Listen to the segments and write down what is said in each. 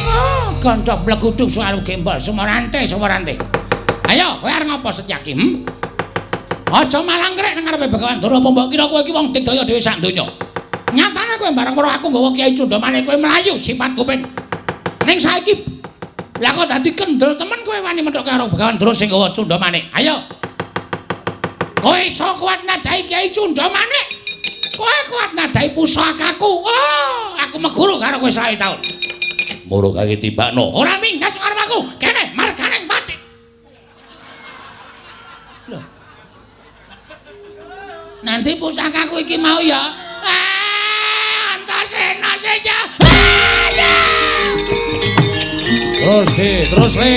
Oh, gondok bleguduk sualu gembol sumorante sumorante. Ayo, kowe arep ngopo Setyaki? Aja malangkrek nang ngarepe Begawan Durna, apa mbok kira kowe iki wong digdaya dhewe sak donya. Nyatane kowe bareng weruh aku nggawa Kyai Cundamane kowe mlayu sifat kuping. Ning saiki lah kok dadi kendel temen kowe wani methoke karo Begawan Durna sing nggawa Cundamane. Ayo. Kowe iso kuat nadai Kyai Cundamane. Kowe kuat nadai pusakaku. Oh, aku meguru karo kowe 100 taun. Moro kaki tibakno. Ora minggat karo aku. Kene marganing pati. Lho. Nanti pusakaku iki mau ya. Ah, Antasena saja. Terus di, terus le.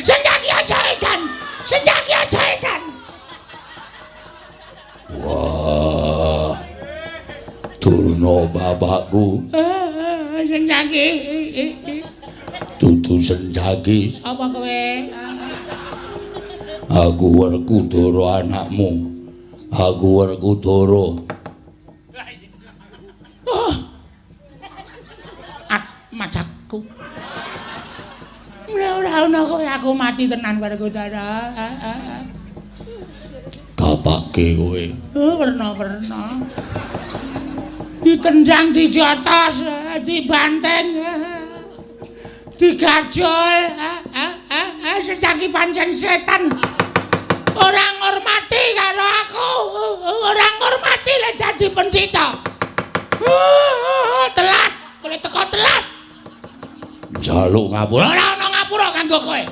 Setyaki aja edan. Setyaki aja edan. Wah. Durna bapakku. Setyaki. Dudu Setyaki. Apa kowe? Aku Werkudara anakmu. Aku Werkudara. Oh. Majakku. Ora ana kowe aku mati tenan Werkudara. Kapake kowe. Oh, werna-werna. Ditendang dijotos, dibanteng, digajol. Setyaki pancen setan. Ora ngurmati karo aku. Ora ngurmati lek dadi pendhita. Telat, kowe teko telat. Njaluk ngapura. Ora ana ngapura kanggo kowe.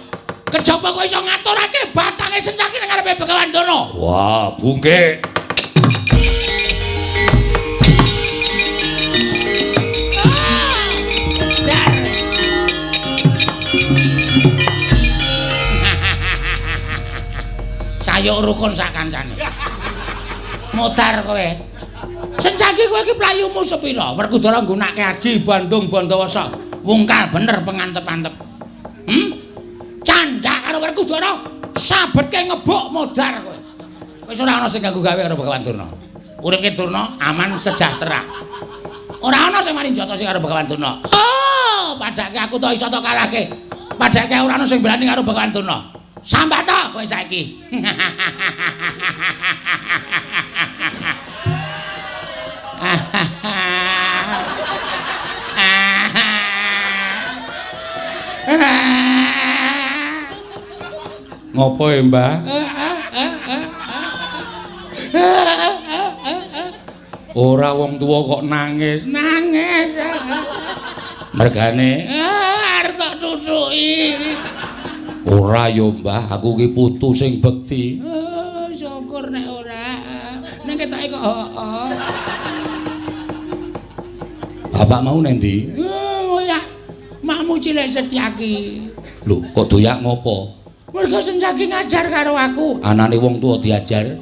Kejaba kowe iso ngaturake batange Setyaki nang ngarepe Begawan Durna. Wah, bungke. Dar. Sayuk rukun sak kancane. Modar kowe. Setyaki kowe iki playumu sepira? Werkudara nggunakake aji Bandung Bandawasa. Wungkal bener pengantep-antep. Candhak karo Werkudara sabetke ngebuk modar kowe. Wis ora ana sing ganggu gawe karo Begawan Durna. Uripke Durna aman sejahtera. Ora ana sing wani njotosi karo Begawan Durna. Oh, padake aku to iso to kalahke. Padake ora ana sing berani karo Begawan Durna. Sambat to kowe saiki. Ngopo ya, Mbah? Ora wong tuwa kok nangis. Nangis. Mergane arep tak cucuki. Ora ya, Mbah, aku ki putu sing bekti. Oh, syukur nek ora. Nek ketoke kok heeh. Bapak mau nang ndi? Oh, ya. Makmu cilik Setyaki. Lho, kok doyak ngopo? Mergo Setyaki ngajar karo aku. Anane wong tuwa diajar.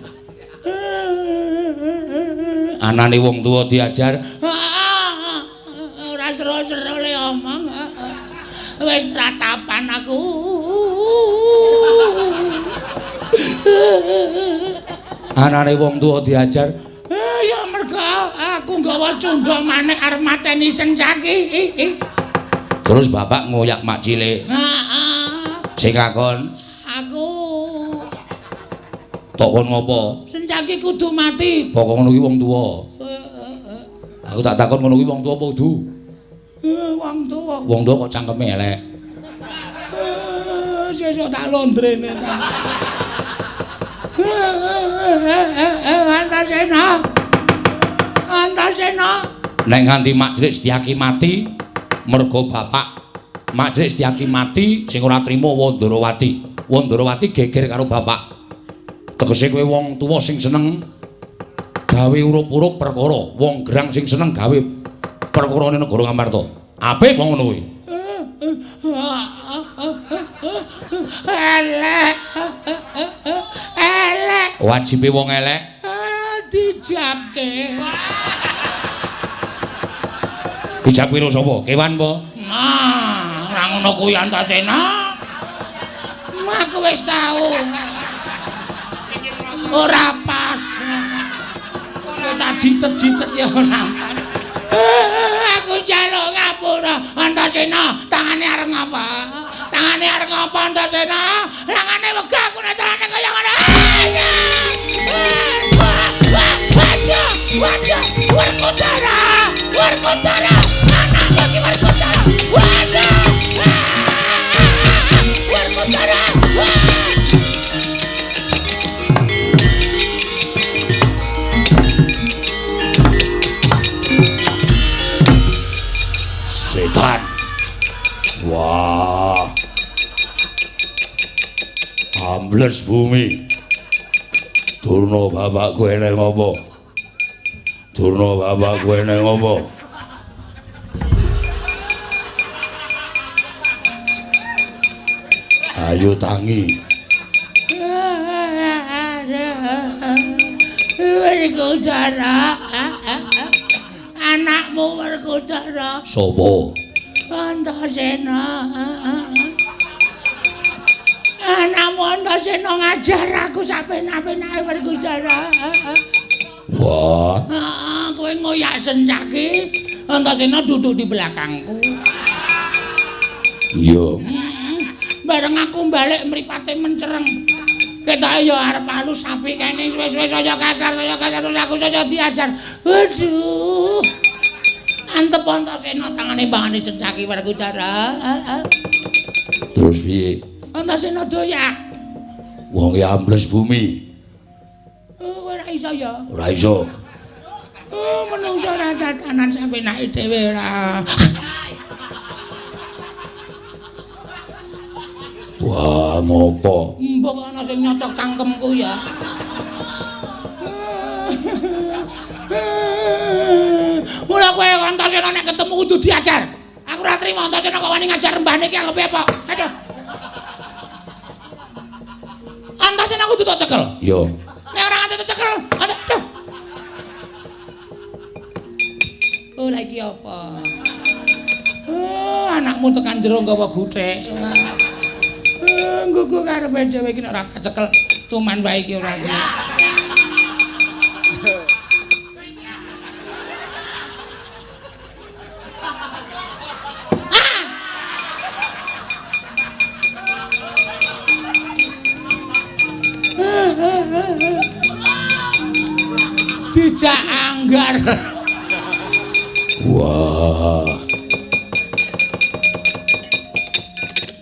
Anane wong tuwa diajar. Ora seru-seru le omong. Wis tratapan aku. Anane wong tuwa diajar. Ya mergo aku nggawa cundha manik arep mateni Setyaki. Terus bapak ngoyak mak cilik. Heeh. Sing ngakon aku. Tok kon ngopo? Setyaki kudu mati. Pokok ngono kuwi wong tuwa. Aku tak takon ngono kuwi wong tuwa apa kudu? Wong tuwa. Wong tuwa kok cangkeme elek. Sesuk tak londrene. Antasena. Antasena. Nek nganti mak cilik Setyaki mati mergo bapak Mak Setyaki mati sing ora trima Wandarawati. Wandarawati geger karo bapak. Tegese kowe wong tuwa sing seneng gawe urup-urup perkara, wong gerang sing seneng gawe perkarane negara Ngamarta. Apik wong ngono kuwi. Elek. Elek. Wajibe wong elek dijabke. Dijabke karo sapa? Kewan apa? Nah, ora ngono kuwi Antasena. Aku wis tau. Ora pas. Kowe tak jitet-jitet ya ora. Aku njaluk ngapura Antasena, tangane arep ngapa? Tangane arep ngapa Antasena? Tangane wegah aku nek carane kaya ngono. Waduh, waduh, Werkudara, Werkudara, anakku iki Werkudara. Waduh. Werkudara. Setan. Wah. Ambles bumi. Durna bapakku eneng apa? Durna bapakku eneng apa? Ayo tangi. Werkudara. Anakmu Werkudara. Sopo? Antasena. Anakmu Antasena ngajar aku sapenak-penake Werkudara. Wah. Heeh, kowe ngoyak Sencaki, Antasena duduk di belakangku. Iya. Bareng aku balik mripate mencereng. Ketoke ya arep halus sapi kene suwe-suwe saya kasar terus aku saya diajar. Aduh. Antep Antasena tangane mbangane Sencaki Werkudara. Terus piye? Antasena doyak. Wong ambles bumi. Oh, ora iso ya. Ora iso. Oh, menungso ora tatanan sampe nake dhewe ora. Wah, ngopo? Mbok ana sing nyocok cangkemku ya. Mula kowe Antasena nek ketemu kudu diajar. Aku ora trimo Antasena kok wani ngajar mbahne iki anggape apa? Aduh. Antasena kudu tak cekel. Iya. Nek ora nganti tak cekel, aduh. Oh, lha iki apa? Oh, anakmu tekan jero nggawa guthik. Nggugu karepe dhewe iki nek ora kacekel cuman wae iki ora. Dijak anggar. Wah.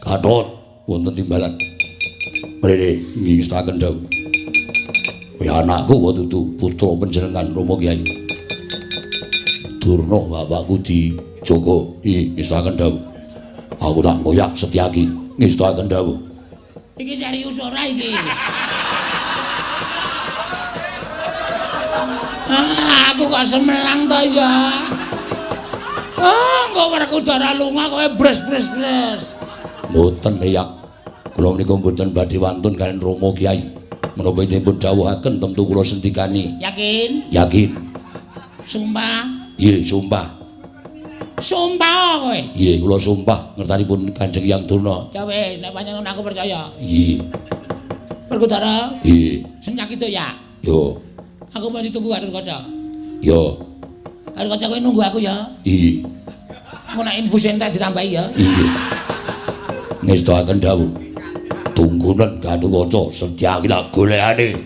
Gatot wonten timbalan. Mrene ngestaken dawuh. Ya anakku wa dudu putra panjenengan Rama Kyai. Durna bapakku dijaga. Ngestaken dawuh. Aku tak ngoyak Setyaki. Ngestaken dawuh. Iki serius ora iki? Ah, aku kok semelang to ya. Ah, kok Werkudara lunga kowe bres-bres-bres. Mboten ya. Kula menika mboten badhe wantun kaliyan Rama Kyai. Menapa dipun dawuhaken tentu kula sendikani. Yakin? Yakin. Sumpah? Nggih, sumpah. Sumpah kowe? Nggih, kula sumpah ngertanipun Kanjeng Hyang Durna. Ya wis, nek pancen ngono aku percaya. Nggih. Werkudara? Nggih. Senyaki to ya? Yo. Aku mau ditunggu Gatot Kaca. Yo. Gatot Kaca kowe nunggu aku ya. Nggih. Engko nek infus entek ditambahi ya. Nggih. Ngestakaken dawuh. Tunggunen Gatot Kaca Setyaki tak golekane.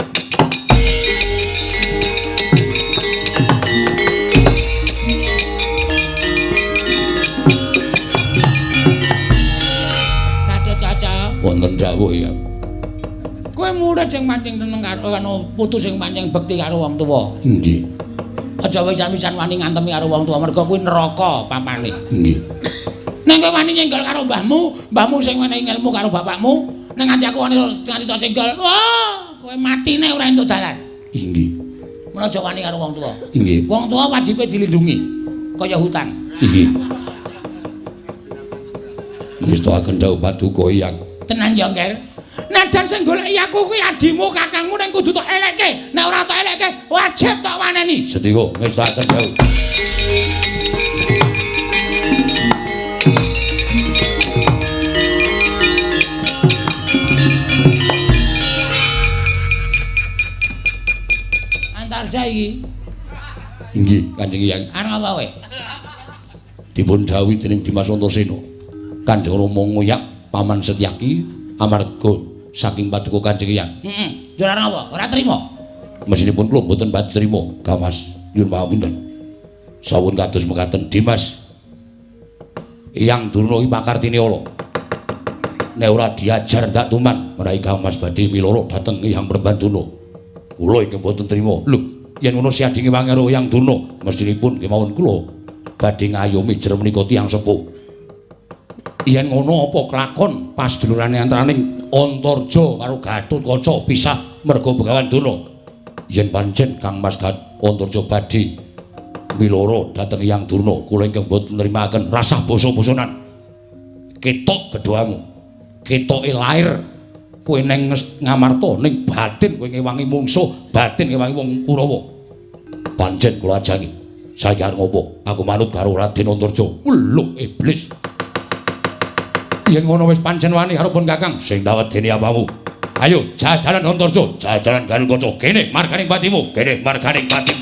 Gatot Kaca. Wonten dawuh ya. Kowe murid sing pancen seneng karo anu putu sing pancen bekti karo wong tuwa. Nggih. Aja wisan-wisan wani ngantemi karo wong tuwa mergo kuwi neraka papane. Nggih. Nek kowe wani nyenggol karo mbahmu, mbahmu sing menehi ilmu karo bapakmu, nek nganti aku wani nganti tok senggol, wah, kowe matine ora entuk dalan. Inggih. Mula aja wani karo wong tuwa. Inggih. Wong tuwa wajibe dilindungi kaya hutan. Inggih. Ngestakaken dawuh paduka Hyang. Tenan ya, Ngger. Najan sing goleki aku kuwi adimu, kakangmu ning kudu tok elekke. Nek ora tok elekke, wajib tok waneni. Sedika ngestakaken dawuh. Antarja iki. Inggih, Kanjeng Hyang. Arep apa kowe? Dipun dawuhi dening Dimas Antasena. Kanjeng Rama ngoyak Paman Setyaki amarga saking paduka Kanjeng Hyang. Heeh. Yo ora apa? Ora trima. Mesinipun kula mboten pati trima, Gamas. Nyuwun pangapunten. Sawun kados mekaten Dimas. Hyang Durna iki pakartine ala. Nek ora diajar ndak tuman, menawi Gamas badhe miloro dhateng Hyang Prembantuna. Kula ingkang mboten trima. Lho, yen ngono siadinge wangi karo Hyang Durna, mestinipun kemawon kula badhe ngayomi jer menika tiyang sepuh. Yen ngono apa kelakon pasdulurane antaraning Antarja karo Gatotkaca pisah merga Begawan Durna. Yen pancen Kang Mas Antarja badhe miloro dhateng Hyang Durna, kula ingkang boten nrimakaken rasah basa-basanan. Ketok gedhamu. Ketoke lair kowe neng Ngamarta ning batin kowe ngewangi mungsuh, batin ngewangi wong Kurawa. Pancen kula ajangi. Saiki arep ngopo? Aku manut karo Raden Antarja. Lho iblis. Yen ngono wis pancen wani karo pun Kakang sing tak wedeni apamu. Ayo jajaran Antarja, jajaran Gatotkaca. Kene marganing patimu, kene marganing patimu.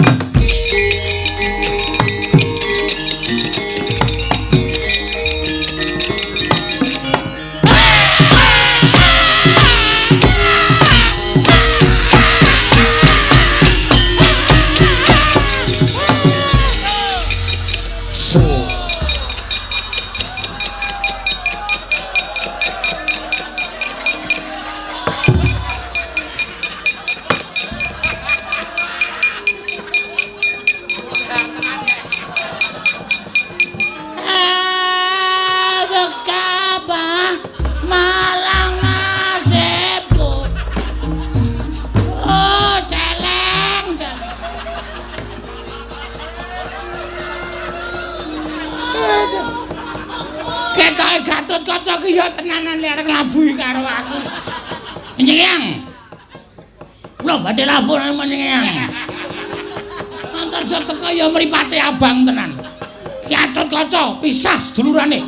Gatotkaca ki ya tenanan lek arep nglabuhi karo aku. Nyeyang. Kula badhe labuh nang Nyeyang. Antarja teka ya mripate abang tenan. Gatotkaca pisah sedulurane.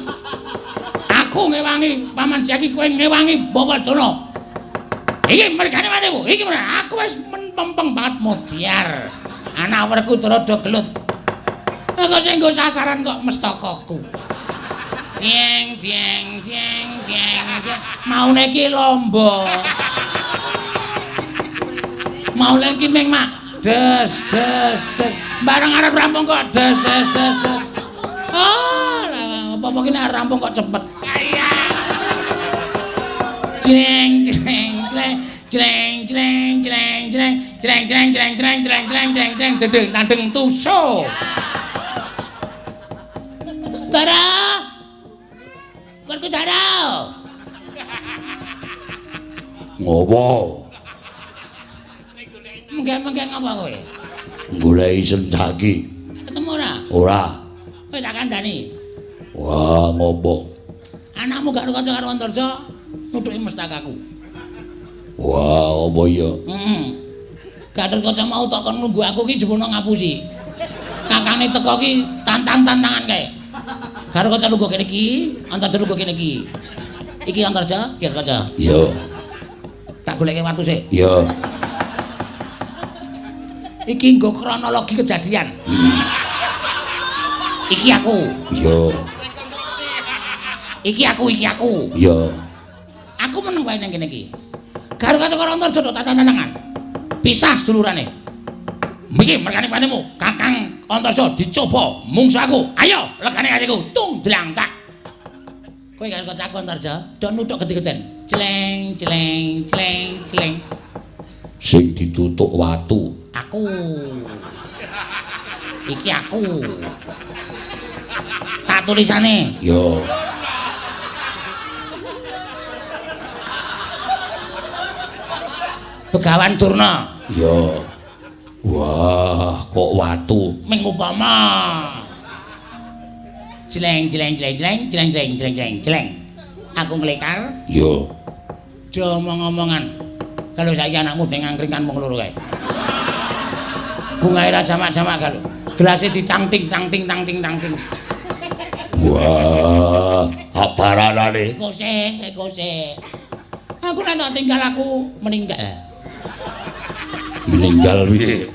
Aku ngewangi Paman Setyaki, kowe ngewangi Bawa Durna. Iki mergane manehmu, iki aku wis mempeng banget modiar. Anak werku rada gelut. Aku sing nggo sasaran kok mestakaku. Jeng jeng jeng jeng jeng. Maune iki lomba. Maune iki ming mak des des des. Bareng arep rampung kok des des des des. Oh, apa-apa ki nek rampung kok cepet. Jeng jeng jeng jeng jeng jeng jeng jeng jeng jeng jeng jeng jeng jeng jeng dedeng tandeng tusuk. Tara. Werku Dara. Ngopo? Menggen-menggen ngapa kowe? Goleki Setyaki. Ketemu ora? Ora. Kowe tak kandhani. Wah, ngopo? Anakmu gak kanca karo Antarja nuthuki mestakaku. Wah, apa ya? Heeh. Gatotkaca mau tok kon nunggu aku ki jebulno ngapusi. Kakange teko ki tantan-tantangan kae. Karo kanca lungguh kene iki, Antarja lungguh kene iki. Iki Antarja, iki Kaca. Iya. Tak goleke watu sik. Iya. Iki nggo kronologi kejadian. Iki aku. Iya. Iki aku, iki aku. Iya. Aku meneng wae nang kene iki. Karo kanca karo Antarja tok tantangan. Pisah sedulurane. Iki merkane patimu, Kakang Antarja dicoba mungsu aku. Ayo legane atiku, tung dlang tak. Kowe karo kancaku Antarja, do nuthuk gede-geden. Cleng cleng cleng cleng. Sing ditutuk watu. Aku. Iki aku. Tak tulisane. Yo. Begawan Durna. Yo. Wah, kok watu. Ming upama. Jleng jleng jleng jleng jleng jleng jleng jleng jleng. Aku nglekar. Yo. Do omong-omongan. Kalau saiki anakmu deng angkringan wong loro kae. Bungae ra jamak-jamak kalau. Gelase dicangting cangting tangting tangting. Wah, aparanane. Kose, kose. Aku nek tak tinggal aku meninggal. Meninggal piye?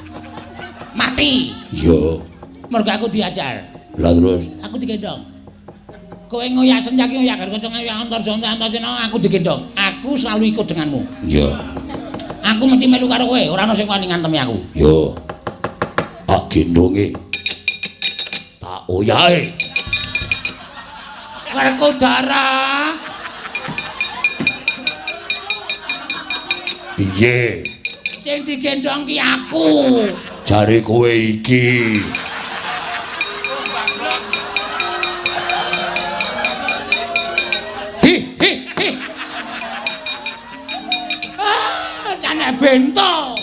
Mati. Yo. Mergo aku diajar. Lah terus aku digendong. Kowe ngoyak Sencaki ngoyak Garuda ngoyak Antarjana Antarjana aku digendong. Aku selalu ikut denganmu. Yo. Aku mesti melu karo kowe, ora ana sing wani ngantemi aku. Yo. Tak gendonge. Tak oyahe. Werkudara. Piye? Sing digendong ki aku. Jare kowe iki. Hi hi hi. Ah, jane bento.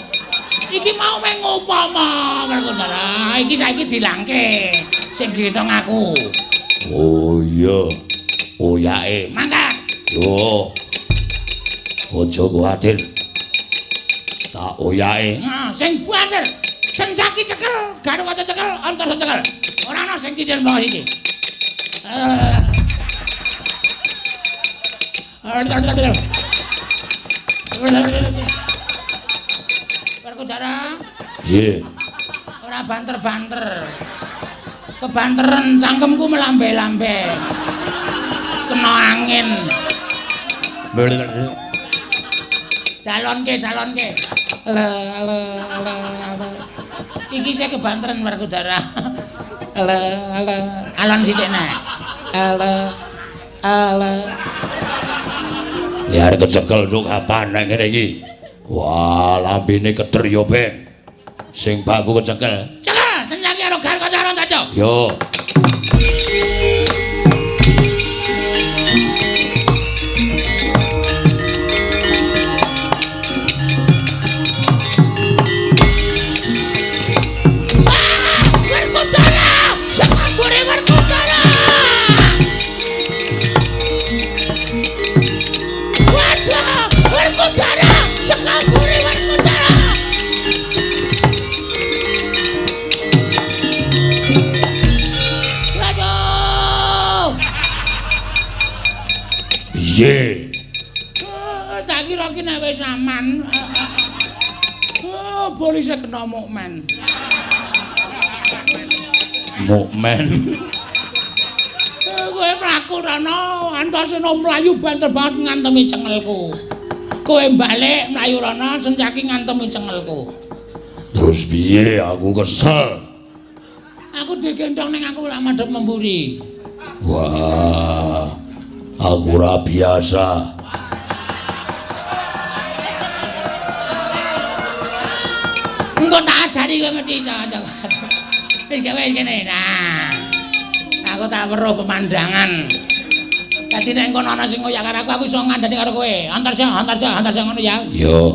Iki mau meng upama Werkudara. Iki saiki dilangke. Sing gendong aku. Oh iya. Oyake. Mangkat. Yo. Aja kuwatir. Tak oyake. Nah, sing banter. Sencaki cekel, Garuda cekel, Antarja cekel. Ora ana sing cicil mbok iki. Werkudara. Nggih. Ora banter-banter. Kebanteren cangkemku melambe-lambe. Kena angin. Dalonke, dalonke. Le le le. Iki saya kebanteren Werkudara. Le le. Alon sithik nek. Le le. Ya arep kecekel sok kapan nek ngene iki. Wah, lambene keder ya ben. Sing baku kecekel. Cekel, Sencaki karo Garuda karo Antarja. Yo. Piye? Tak kira ki nek wis aman. Oh, polisi kena mukmen. Mukmen. Kowe mlaku rono, Antasena mlayu banter banget ngantemi cengelku. Kowe balik mlayu rono, Sencaki ngantemi cengelku. Terus piye? Aku kesel. Aku digendong ning aku lak madhep memburi. Wah. Aku ora biasa. Engko tak ajari kowe mesti iso aja. Wis gawe kene. Nah. Aku tak weruh pemandangan. Dadi nek engko ana sing ngoyak karo aku, aku iso ngandani karo kowe. Antarja, Antarja, Antarja ngono ya. Yo.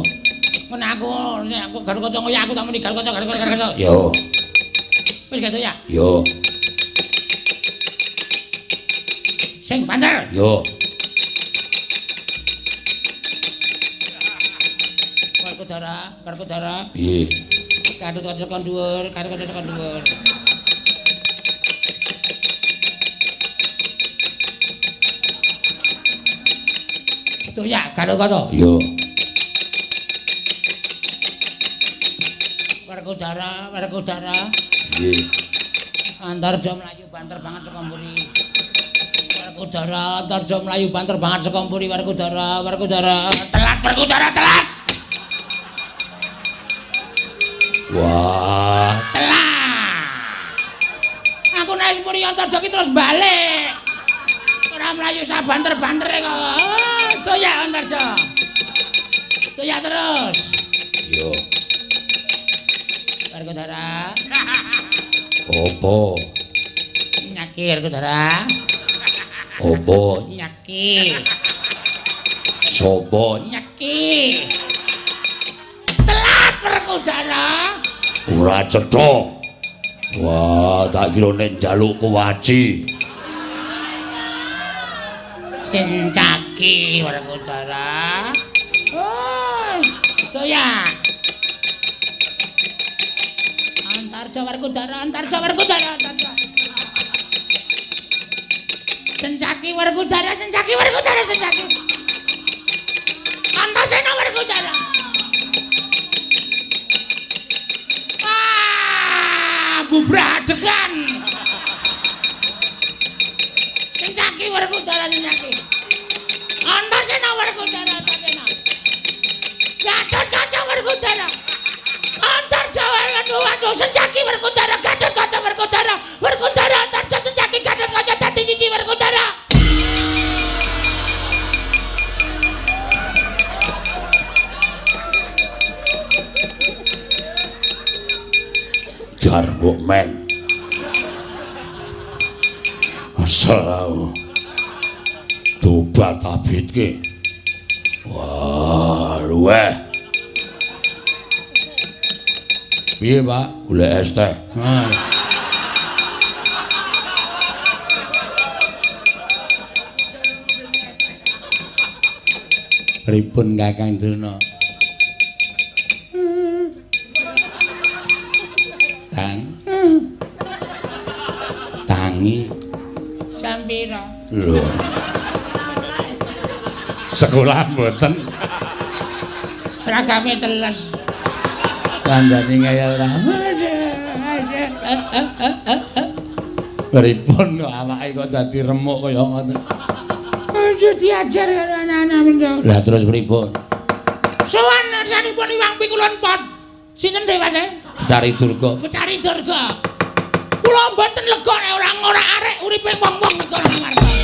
Ngono aku, sing aku Garuda ngoyak aku tak muni Garuda, Garuda, Garuda. Yo. Wis gitu ya. Yo. Sing banter. Yo. Werkudara, Werkudara. Piye? Garuda tekan dhuwur, Garuda tekan dhuwur. Tuh ya, Garuda. Yo. Werkudara, Werkudara. Piye? Antarja mlayu banter banget saka mburi. Werkudara, Antarja mlayu banter banget saka mburi. Werkudara, Werkudara. Telat Werkudara, telat. Wah, telat. Aku nek mburi Antarja ki terus balik. Ora mlayu sak banter-bantere kok. Oh, doyak Antarja. Doyak terus. Yo. Werkudara. Apa? Nyaki Nyeki Werkudara. Apa? Nyeki. Sopo? Nyeki. Telat Werkudara. Ora cetha. Wah, tak kira nek njaluk kuwaci. Sencaki Werkudara. Oh, itu ya. Antarja Werkudara, Antarja Werkudara, Antarja. Sencaki Werkudara, Sencaki Werkudara, Sencaki. Antasena Werkudara. Ah, bubradegan. Sencaki Werkudara, Sencaki. Antasena Werkudara, Antasena. Gatotkaca Werkudara. Antarja waduh, Sencaki Werkudara, Gatotkaca Werkudara, Werkudara Antarja Sencaki Gatotkaca dadi siji Werkudara. Jarwo men. Asal tobat abit ki. Wah, luweh. Piye, Pak? Golek es teh. Pripun Kakang Drona? Kang. Tangi. Jam pira? Lho. Sekolah mboten. Seragame teles. Kandhane kaya ora. Pripun kok awake kok dadi remuk kaya ngoten. Aja diajar karo anak-anak mendho. Lah terus pripun? Sowan ngersanipun Iwang Pikulun Pot. Sinten dheweke? Betari Durga. Betari Durga. Kula mboten lega nek ora ngorak-arek uripe wong-wong negara Ngamarta.